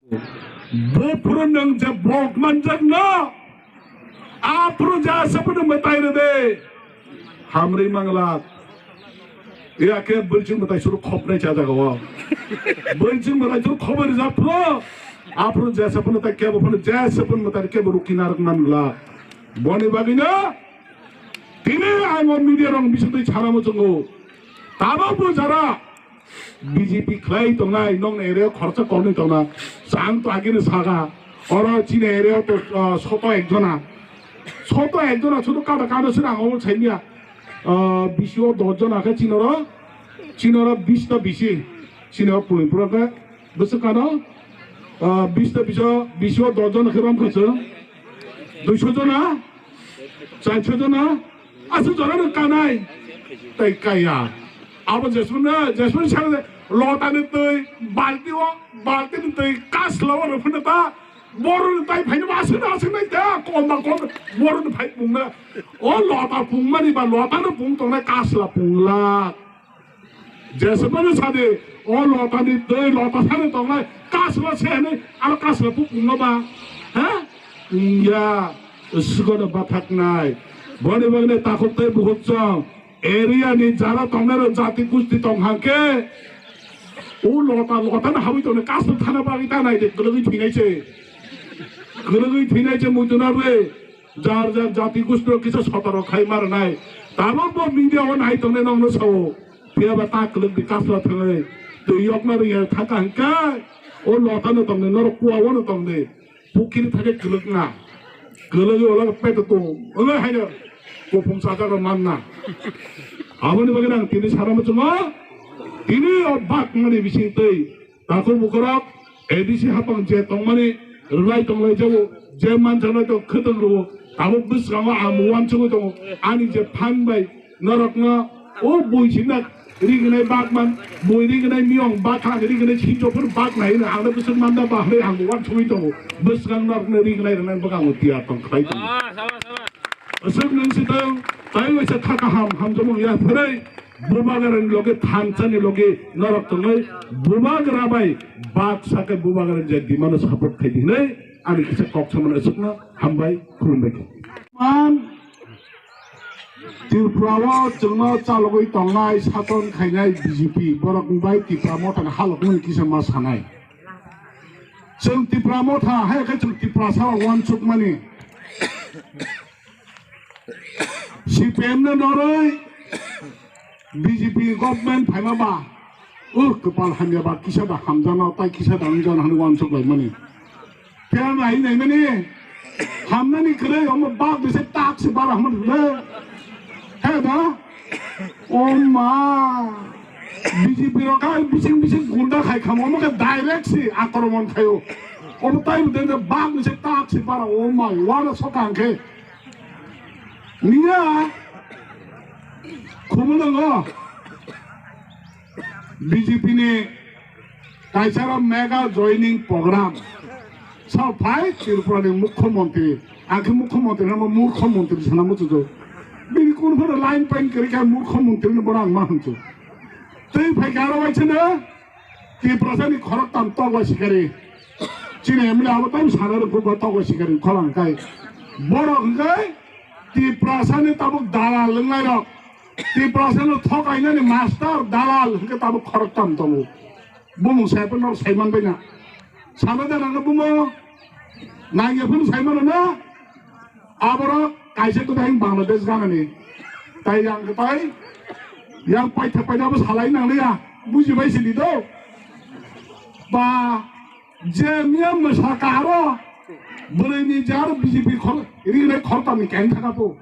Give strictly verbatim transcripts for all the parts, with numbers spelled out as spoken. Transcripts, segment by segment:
Buphuru nwng je bok manjakno, aphuru je aswkno mwtai rwdi. Hamri mangla. Ya khe bwlching mwtai suru khopnai cha jaga o. Bwlching mwtai suru khobor rijak phuru. Aphuru je aswkno tai kebo phuru je aswkno mwtai kebo rukina rwk mangla. Boni bagwino tini ang o media rok bisingtwi sana muchungo. Tabuk bo jara B J P khlai tongnai, nokni area o khoroksa koknwi tongna. Chwng to agini saka. Oro chini area o to, ah, soto ekjona. Soto ekjona, soto kada kada sini ang omo saimya. Ah, bisi o dos jona khe chini oro, chini oro bis ta bisi. Chini o pui pura khe bwswk kano, ah, bis ta biso, bisi o dos jona khe rom kha chwng. Duiso jona, charso jona, aswk jora no kanai. Tai kaya. Abo jesmano, jesmano saka de lota ni twi, balti o, balti ni twi, kasla o rw phano ta, boro ni tai phaino aswk na aswk nai ta, kom ba kom, boro ni phai pungna. O lota pungmani ba lota no pung tongnai kasla pungla. Jesmano sadi, o lota ni twi, lota sani tongnai, kasla se hwnwi, aro kasla pung pungno ba. Ha? Pungya, sugano bathaknai. Boni bagwi takhuk tei bukhuk chwng. Area ni jara tongnai rok jati gusti tong hangkhe, o lota lota no habwi tongnai kasla thana bagwi ta nai de kwlwgwi thwinai se. Kwlwgwi thwinai se muitu na rwi. Jar jar jati gusti rok kisa sotoro khai ma rwnai. Tabuk bo media o nai tongnai nokno sao. Phiya ba ta kwlwk di kasla thangwi. Twi yokna rwya thaka hangkhe, o lota no tongnai norok kua o no tongnai. Pukiri thake kwlwkna. Kwlwgwi ola peto tong. Wngwi haino. Kuphung sajak rok manna. Aboni bagwi ang tini sana muchungo. Tini o bak mani bising twi. Takhuk bukhurok A D C hapang je tongmani rwlai tonglai jago. Je manjaknai tong khwtwng rwo. Tabuk bwskango ang uansugwi tongo. Ani je phan bai norokno o bui sina rignai bakman, bui rignai miyong bakha, rignai sinjo phuru baknai hwnwi ang bwswk manda ba hwnwi ang uansugwi tongo. Bwskang norokno rignai rwnai bwkhango tiyar tong khlai tongo. Ah, sama, sama. Aswk nwng si tong, tai waisa kha kaham, hamjakmung ya phwrwi, bubagrani loge thansani loge norok tongwi, bubagra bai baksa khe bubagrani je demand-no support khai di hwnwi ani kisa kok samano aswkno hambai khulumbai kha. Man, Tripura o chwngno chalogwi tongnai saton khainai B J P, borok bai Tipra Motha ni halok mani kisa ma sanai. Chwng Tipra Motha hai khe chwng Tiprasa rok uansukmani. C P M no noroi B J P government phaima ba, uh, kwpal hamya ba, kisa da hamjano, tai kisa da wngjano hwnwi uansuk laimani. Phiya nai naimani, hamnani kwrwi omo bak bise tak se bara hwnmani le. He da? O ma, B J P rok kha bising bising gunda khai khamo, omo khe direct se akromon khaio. Omo tai bo den bak bise tak se bara, o ma, wano soka hwnkhe. Niya, Khumulwngo B J P ni kaisaro mega joining program. Sao phai Tripura ni Mukhyamantri, ang khe Mukhyamantri hwnma Murkho Mantri sana muchungo. Bini kun phano line pain kwrwi kha Murkho Mantri ni borok ang ma hwnchu. Tei phai kha aro waisano Tiprasa ni khoroktham tok bai sikari. Chini M L A abo tamo sana rwkha tok bai sikari khorang kai. Borok hwnkhe Tiprasa ni tabuk dalal wngnai rok. Tiprasa no thokainani master dalal hwnkhe tabuk khoroktham tongo. Bumung sai phano sai man baina. Sana da nang bumo. Nang ya phano sai mano na. Aborok kaisa kwthai Bangladesh ganani. Tai yang kwthai, yang paitha paitha bo salai nangliya. Bujibai sini do. Ba, je miya mwsa karo, bwrwini jar B J P khor, rinai khortamni keng thaka po.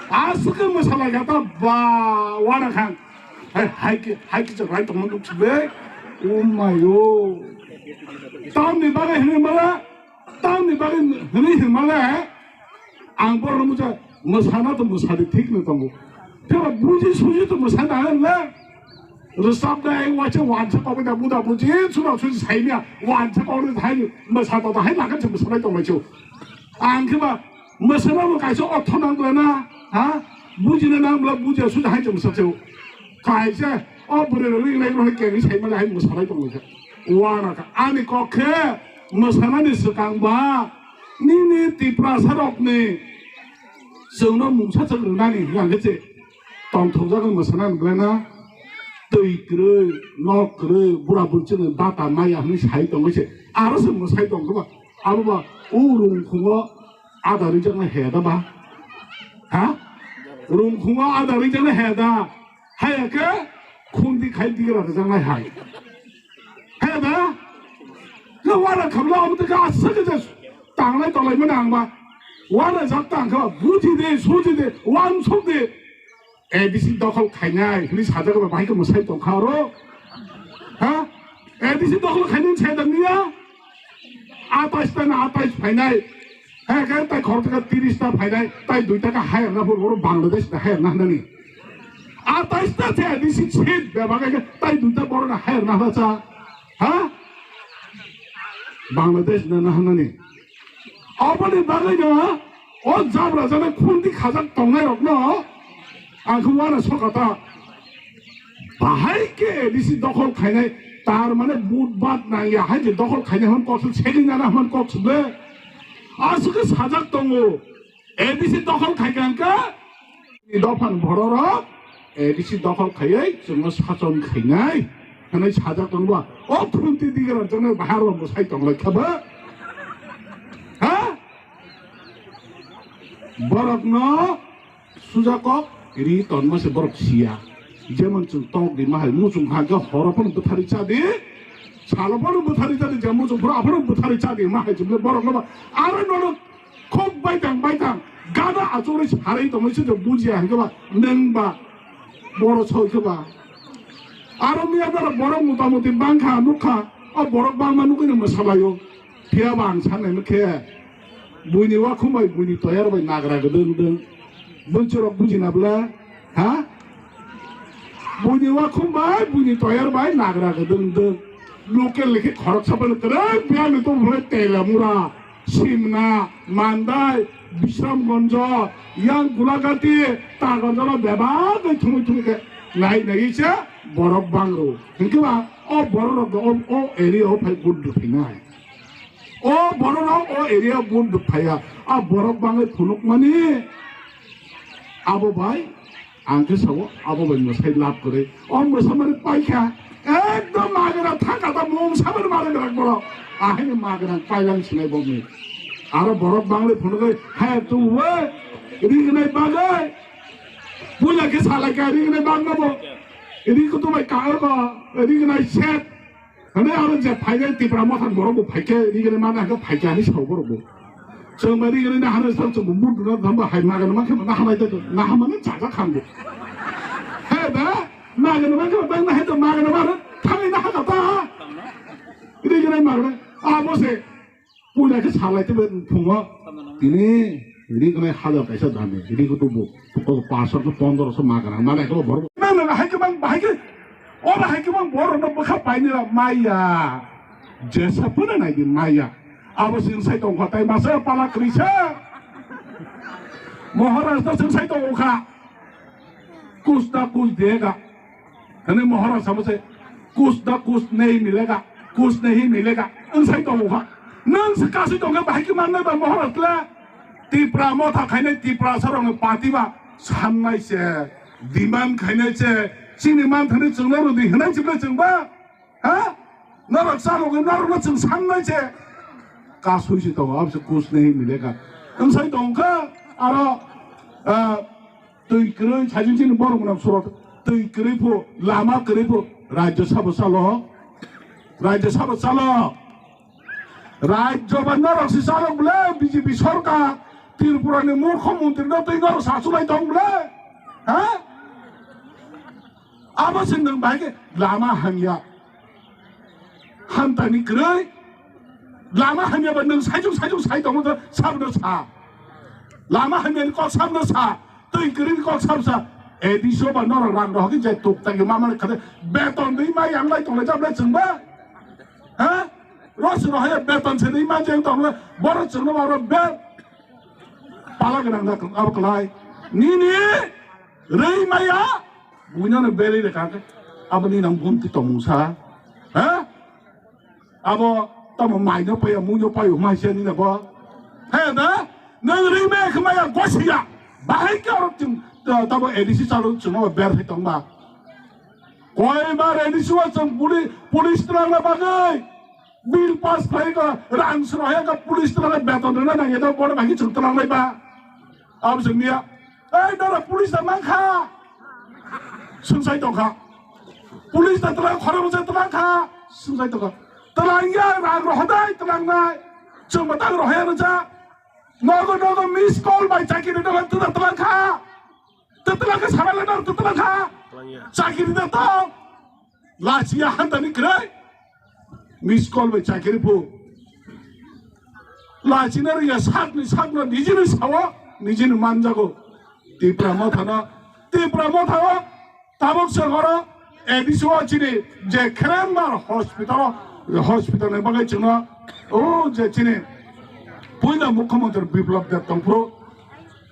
Aswk mwsalai kha ta ba, wana khang. Hai, hai ki, hai ki chwrai tongma nuk sibei. Oh my oh. Tamni bagwi hwnwi mala, Tamni bagwi hwnwi hwnmale, ang borokno buja, mwsana to mwsadi thik no tongo. Phiya buji suji to mwsana hwnle. Rwchapnai waisa wansa kokni da buda buji, sura suji saimya, wansa kokni hai mwsa to hai lagan se mwsanai tongmai chu. Ang khe ba mwsana bo kaisa ortho nang bla na, ha? Bujina nang bla buja suji hai se mwsa chu. Kaisa o bwrwi rok ringlai rok khe saimale hai mwsanai tongmai kha. Uanaka ani kok khe mwsanani swkang ba nini Tiprasa rokni chwngno mungsa chwng rwnani hwnkhe se tongthokjagwi mwsanani belai na twi kwrwi nok kwrwi bura bwrwi chwngno bata maya hwnwi sai tongwi se aro se mwsai tongkhe ba abo ba o rungkhungo ada rijak na he da ba ha rungkhungo ada rijak na he da. Haya khe khundi khai digra rwjaknai hai. Haya da? Khe wara khamla omo twi khe aswk khe je tanglai tonglaimani ang ba. Wara jak tang khe buji de, suji de, wansuk de. A D C dokhol khainai hwnwi sajak ba bahai khe mwsai tong kha oro. Ha? A D C dokhol khainai sai da niya? Atais ta na atais phainai. Haya khe tai khorok taka tiris ta phainai, tai dui taka haya na phuru oro Bangladesh na haya na nani. Atais ta se A D C seat bebak khe tai dui ta borok na haya na cha. Ha? Bangladesh na na nani. Oboni bagwi no o jabra jana khundi khajak tongnai rok no ang khe wana sokata. Bahai khe A D C dokhol khainai, tar mane but bat nangya hai je dokhol khainai hwn kok se seging nana hwn kok se ble. Aswk khe sajak tongo. A D C dokhol khai kha hwnkhe ni dophang bororok A D C dokhol khaiwi chwngno sachon khainai hwnwi sajak tongo. O phunti digra jana bahar bo sai tong lai kha ba. Ha? Borokno Suja kok ri tonma se borok siya. Jemon chwng tok di ma hai muchung ha khe horo phano bwthari cha di. Salo phano bwthari cha di je muchung phano aphano bwthari cha di ma hai chwng borok no ba. Aro nono khok baitang baitang gada achugwi sarwi tongwi se je bujiya hwnkhe ba nwng ba boro soi khe ba. Aro miya dara borok mota moti bangkha nukha o borok bangma nukgwi no mwsalaio. Phiya ba ang sanai khe. Buini wakhum bai buini toyar bai nagra gdwng dwng. Bwchorok bujina bwle? Ha? Buini wakhum bai buini toyar bai nagra gdwng dwng. Local lekhe khoroksa bai kwrwi biyang ni tong bwle Telamura, Simna, Mandai, Bisramganj, yang Gulagati, Taganjalo bebak bai thumui thumui khe nai nai se borok bangro. Hinkhe ba o borok rok o, o area o phai good phinai. O borok rok o area bun phaiya. A borok bangwi phunukmani abo bai ang khe sao abo bai mwsai lab kwrwi. O mwsamani paikha ekdom magwna thangkha ta mung samani magwna borok. Ahini magwna pailang sinai bokni. Aro borok bangwi phunukwi hai tu we rignai bagwi. Puila khe salaikha rignai bagno bo. Ri kutu bai kahar ko rignai set. Hwnwi aro je phainai Tipra Motha ni borok bo phaikhe rigini mana khe phaikhe hinwi sao borok bo. Chwng bai rigini na hwnwi sao chwng bo munduna damba hai magana ma khe na hamai tei na hamani chaja khan bo. He da magana ma khe bang na he da magana ma thangwi na ha ta. Rigini magana abo se. Puila khe salai tei phungo tini rignai hajar kaisa dami rikutu bo paanch sho pondro sho magana mane ko borok. Nang nang hai khe bang bahai khe ora hai khe bang borok no bwkha paini maya jesa puna nai di maya abo sing sai tong kha tai masa pala krisa Maharaj no sing sai tong kha kus da kus dega. Hwnwi Maharaj sabo se, "Kuch na kuch nahi milega, kuch nahi milega," wng sai tongo kha. Nwng se kasui tongkhe bahai khe mannai ba Maharaj le? Tipra Motha khainai Tiprasa rokni party ba sannai se, demand khainai se, chini manthani chwngno rwdi hwnai se ble chwng ba? Ha? Norok chalogwi norokno chwng sannai se. Kasui se tongo, abo se kuch nahi milega. Wng sai tongkha, aro, ah, Twi kwrwi, sajwk chini borok gwnang surok twi kwrwi phu, lama kwrwi phu, Rajya Sabha chalo, Rajya Sabha chalo. Rajya ba norok si chalo bwle B J P sorkar, Tripura ni murkho montri no twi norok sa chulai tong bwle, ha? Abo se nwng bahai khe lama hamya, hamtani kwrwi, lama hamya ba nwng sajwk sajwk sai tongo, sabno sa, lama hamya ni kok sabno sa. Twi kwrwi kok sabsa, A D C o ba norok rang rohor khe je tuk tagi ma mani khade beton dei ma yang lai tonglai jab lai chwng ba? Ha? Rosi rohaya beton se dei ma jeng tonglai borok chwngno ma ro be pala gwnang da abo klai. Nini rei maya buino no beri de ka ke abo ni nang bumti tongmung sa. Ha? Abo tamo maino paiya, muino paiyo, maisa ni nabo. He da, nang ri me khmaya gosiya. Bahai ke oro tim, ta-, tamo A D C chalo chungo ber hai tongma. Koi ma A D C wa chang puli-, police tlang na bagai. Bill pass khai ka, rang sro hai ka, police tlang na beton na nang edo bor bagi chung tlang lai ba. Abo chang niya. Ei, nara police da mang kha. Swngsai tong kha. Police da tlang, khorang se tlang kha. Swngsai tong kha. Tlang ya, rang rohodai tlang nai. Chwng batang rohaya rwja. Nogo, nogo miss call bai chakiri da tlang kha. Tlang kha, sama le nang tlang kha. Tlang ya. Chakiri da tong. Lachiya hantani kwrwi. Miss call bai chakiri phu. Lachina rwya sakni sakno nijini sawo, nijini manjago. Tipra mothano, Tipra mothao tabuk se oro A D C o chini je Kherengbar hospital, hospital ni bagwi chwngno o je chini puila mukhyamantri Biplab Deb tongphuru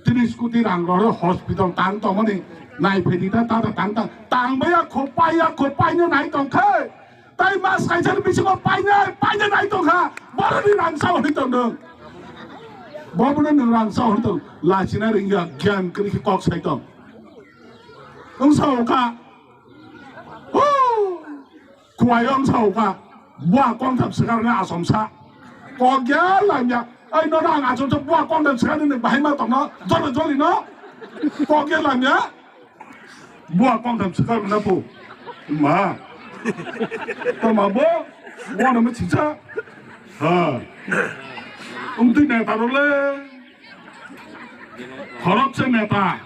tris koti rang rw hospital tang tongmani naiphai di ta, ta, ta tang tang, tang baya kho, paiya kho, paina nai tong khe, tai mas kaisa ni bisingo paina, paina nai tong kha, boroni rang sao hoi tong nung, boroni nung rang sao hoi tong, lachina ringya gyan kri kok sai tong, wng sao kha. Kuai wng sao kha, bua kongtham swkang rwna achomsa. Kok ya lamya, ai no ang achomsa bua kongtham swkang rwna bahai ma tongno, jolo joli no. Kok ya lamya, bua kongtham swkang rwna pu. Ma. Tama bo, bo no mchisa. Ha. Umtwi neta role. Khoroksa neta.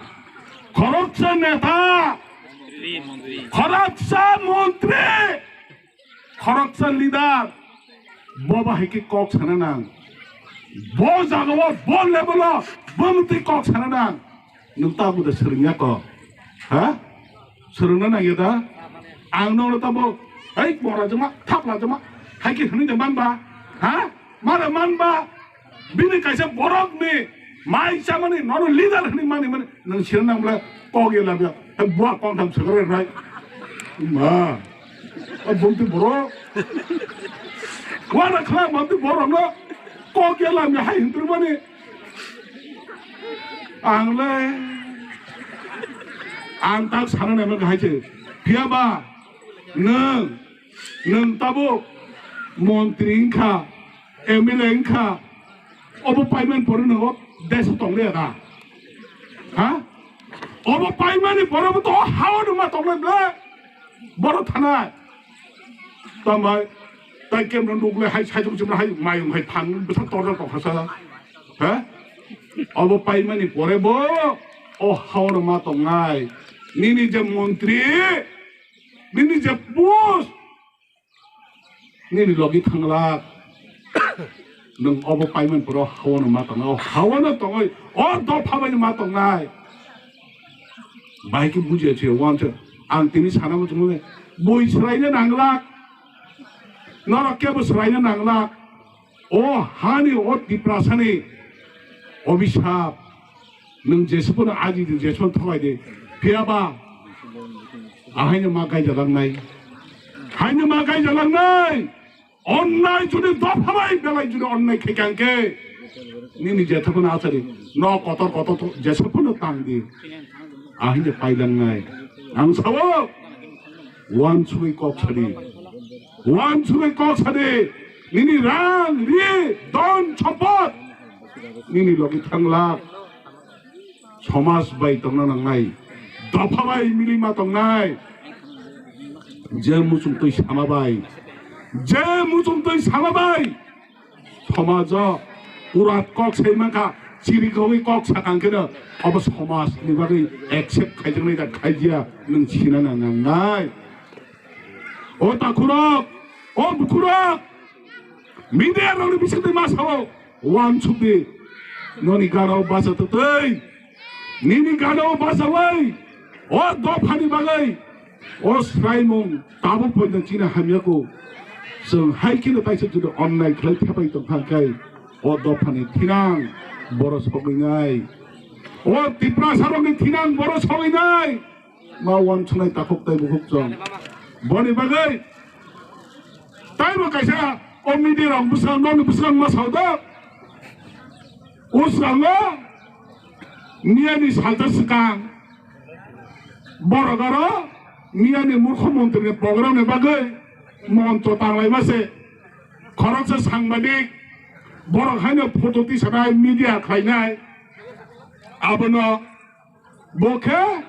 Khoroksa neta. Khoroksa montri. Khoroksa leader. Bo bahai khe kok sana nang. Bo jagao, bo level o, bo mtwi kok sana nang. Nwng ta buda swrwngya kok. Ha? Swrwngna nangya da? Ang nono tamo, "Ei, mora jama, thapla jama," hai khe hwnwi de manba? Ha? Mara manba? Bini kaisa borokni mai chamani nono leader hwnwi mani mani nwng sina nang bla kok ye labya. Hai bua kongtham swkar nai. Ma. O bumti borok. Wana khla bumti borok no kok ye lamya hai hintru mani. Ang le, ang tak sana nai mano hai se. Phiya ba, nwng, nwng tabuk montri wngkha, M L A wngkha, obo payment pore nwng o desh o tong le da. Ha? Obo payment ni pore bo to hao no ma tong le ble. Boro thanai. Tamai, tai kemno nukle hai saitung chimra hai mayung hai phan bwsa torjak tongkha sa. He? Obo paimani pore bo o haono ma tongnai. Nini je montri, nini je post, nini logi thanglak. Nwng obo paimani pore o haono ma tongnai. O haono tongoi, o dopha bai ma tongnai. Bahai khe bujiya se, wansa ang tini sana muchungo le, bui swraina nanglak, norok kebo swraina nanglak. O hani, o Tiprasani obisap, nwng jesupano aji di, jesupano thokai di, phiya ba ahaino ma gaijalangnai, haino ma gaijalangnai. Onnai jodi dopha bai belai jodi onnai khe kang khe, nini jethakno asari, no kotor kotor to, jesa phano tang di. Ahini pailangnai. Ang sao, wansugwi kok sadi. Wansugwi kok sadi. Nini rang, ri, don, sompot. Nini logi thanglak. Somaj bai tongna nangnai, dopha bai milima tongnai, je muchungtwi sama bai, je muchungtwi sama bai, somajo urat kok sai mankha, chiri kogwi kok sakang kheno, obo somaj ni bagwi accept khaijaknai da khaijia, nwng sinana nangnai. O takhurok, o bukhurok, media rokni bisingtwi ma sao, wansukdi, noni gana o bacha twtwi, nini gana o bachawi, o dophani bagwi, o swraimung tabuk poito chini hamya kho. Chwng hai kheno kaisa jodi onnai khlai thepai tongkha khe, o dophani thinang boro sogwinai, o Tiprasa rokni thinang boro sogwinai. Ma wansuknai takhuk tei bukhuk chwng. Boni bagwi taibo kaisa O media rok bwskango, nokni bwskango ma sao do. O srango miyani salsa swkang borok aro miyani murkho montri ni program ni bagwi moncho tanglaima se. Khoroksa sangbadik borok haino photo tisanai, media khlainai. Abono bo khe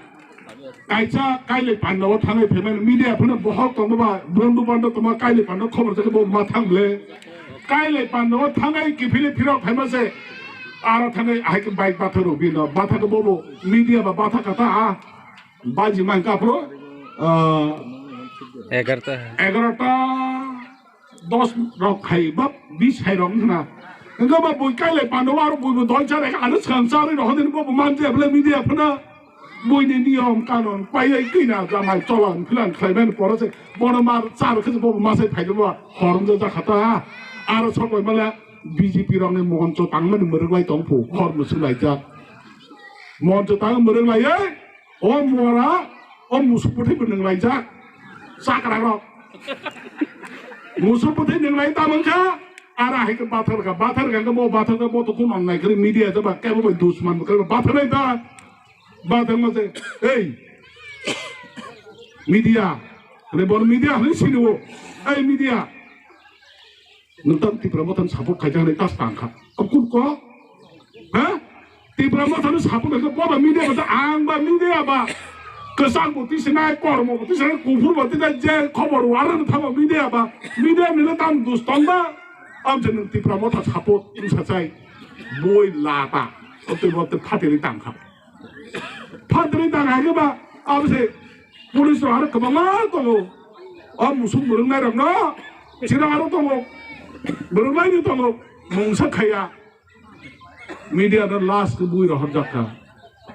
kaisa Kailai Pandao thangwi phaimani media phano bohok tongma ba, bondu bando tongma, Kailai Pandao khobor jakhe bo ma thang le. Kailai Pandao thangwi kiphilwi phirok phaima se, aro thangwi ahai khe bike bathak rw bino, bathak khe bobo media ba bathak kha ta, a baji man kha phro, ah, Egarta. Egarta. Dos rok khai ba bis hai rok wngkha na. Wngkha ba bui Kailai Pandao aro bui bo dol cha rek ano swkang cha rwi rok hodin bo bo man je bwle media phano bui ni niyom kanon paiwi kina jamai cholan philan khlai mani poro se bono mar char khe bo bo ma sai phai bo hor wng ja kha ta. Aro sok bai mala B J P rok ni moncho tang mani mwrwk lai tong phu hor mwswk lai jak. Moncho tang mwrwk lai ei. O mora, o musuk bwthai bo nwng laijak. Chakra rok. Musuk bwthai nwng lai ta mankha. Ara hai khe bathar kha, bathar kha khe bo bathar khe bo to kun onnai khe media jaba khe bo bai dusman bo khe bathar nai ta. Bathar ma se, ei. Media. Re bor media hli sini wo. Ei media. Nwng tang Tipra Motha ni support khaijak hinwi tas tang kha. Kukun ko? Ha? Tipra Motha ni support khaijak, bo ba media ba, ang ba media ba. Kwchang bo tisinai, kormo bo tisinai, kuphur bo tisinai, je khobor warwk thangma media ba. Media ni le tam dus tong ba. Am je nwng Tipra Motha support wng sa chai. Boi lata. Ote bo te phatiri tang kha. Phatiri tang hai khe ba. Am se Police rok aro kwbangma tongo. O musuk mwrwknai rokno chwra aro tongo. Mwrwknaini tongo. Mungsa khaiya. Media no last khe bui rohorjak kha.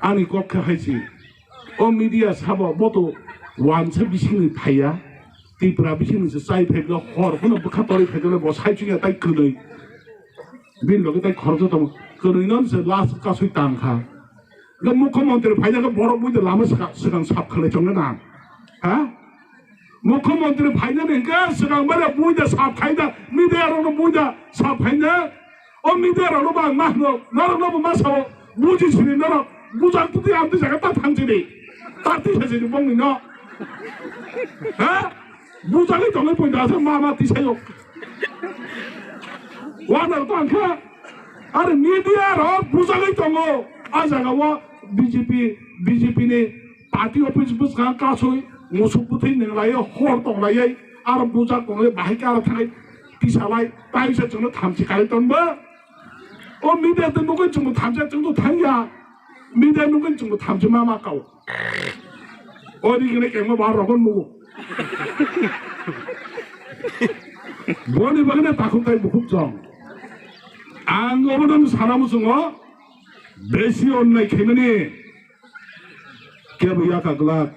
Ani kok khe hai si. O media sabo boto wansa bisingni phaiya. Tipra bisingni se chai phaikhe hor phano bwkha torwi phaikhe bo sai chwngya tai kwnwi. Bini loge tai khoroksa tongo. Kwnwi no se last kasui tang kha. Ga mukhyamantri phaina khe borok bui de lama swkang, swkang sap khlai chongna na. Ha? Mukhyamantri phaina ni hwnkhe swkang bare bui de sap khai da, media rok no bui da sap khai na. O media rok no ba ang ma hwno, norok no bo ma sao, buji sini norok, bujak tuti amtwi jaga ta thang sini. Ta ti sa sini bong ni no. Ha? Bujagwi tongwi poito aswk ma ma tisaio. Wana tong kha. Are media rok bujagwi tongo. A jaga o B J P, B J P ni party office bwskang kasui musuk bwthwi nwnglaiwi hor tonglaiwi aro bujak tonglai bahai khe aro thangwi tisalai taisa chwngno thamchi karwi tonbo. O media twi nugwi chwngno thamchi chwngno thangya. Media nugwi chwngno thamchi ma ma kao. O rigini kengma ba rogon mugo. Boni bagwi takhuk tai bukhuk chong. Ang obono sana muchungo besi onnai khemani kebo yaka glak